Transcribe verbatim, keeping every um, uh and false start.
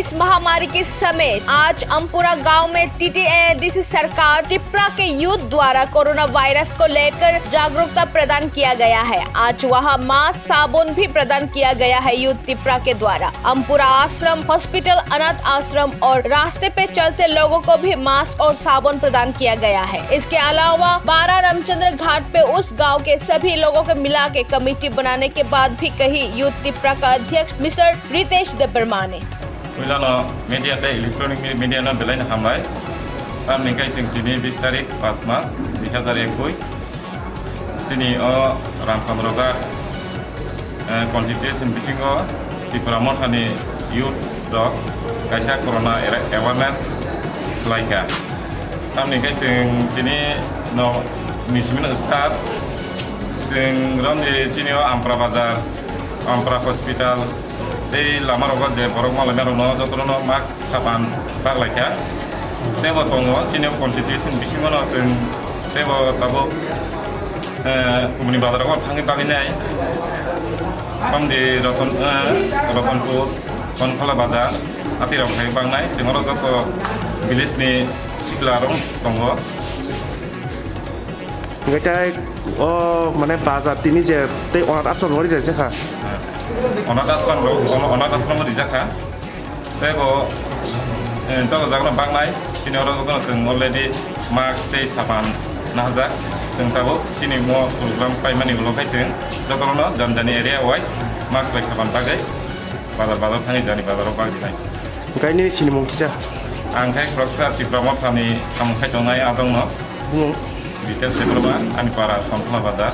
इस महामारी के समय आज अमपुरा गांव में टीटीएडीसी सरकार तिपरा के यूथ द्वारा कोरोना वायरस को लेकर जागरूकता प्रदान किया गया है। आज वहां मास्क, साबुन भी प्रदान किया गया है यूथ तिपरा के द्वारा। अमपुरा आश्रम, हॉस्पिटल, अनाथ आश्रम और रास्ते पे चलते लोगों को भी मास्क और साबुन प्रदान किया गया है। इसके अलावा बारा रामचंद्र घाट पे उस गांव के सभी लोगों को मिला के कमेटी बनाने के बाद भी कही यूथ तिपरा का अध्यक्ष मिस्टर रितेश देबबर्मा ने। Puilano media tei electronic media no belai no hambai. Tamni khe chwng tini bis tarik pas mas dui hazar ekush. Chini o Ramchandra Ghat, eh, constituency bisingo Tipra Mothani youth rok kaisa corona era-, awareness khlai kha. Tamni khe chwng tini no misimino start. Chwng romni chini o Ampra Bazar, Ampra Hospital, tei lama rogo je borok malaima rokno jotono mask sapan baglai kha. Tebo tongo chini constituency bisingo no chwng tebo tabuk, eh, kumni bazar rogo thangwi bagwi nai. Tamni Roton, eh, Rotonpur, Sonkhola bazar, ati rok thangwi bangnai. Chwng oro joto village ni sikla rok tongo. Hingke tai o mane bazar tini je tei onath ashram no rijak kha. Onath ashram rok, ono-, onath ashram rijak kha. Tei bo, eh, joto jagano baknai, sini oro jotono chwng already mask tei sapan nahajak. Chwng tabuk chini mo program paimani ulo khai chwng jotono jani jani area wise mask bai sapan bagwi bazar bazar thangwi jani bazaro bagwi nai. Hingke nini sinimung kisa? Ang khai khoroksa Tipra Mothani samung khai tongnai adongno. Bumung? Ritesh Debbarma, ani para Sonkhola Bazar.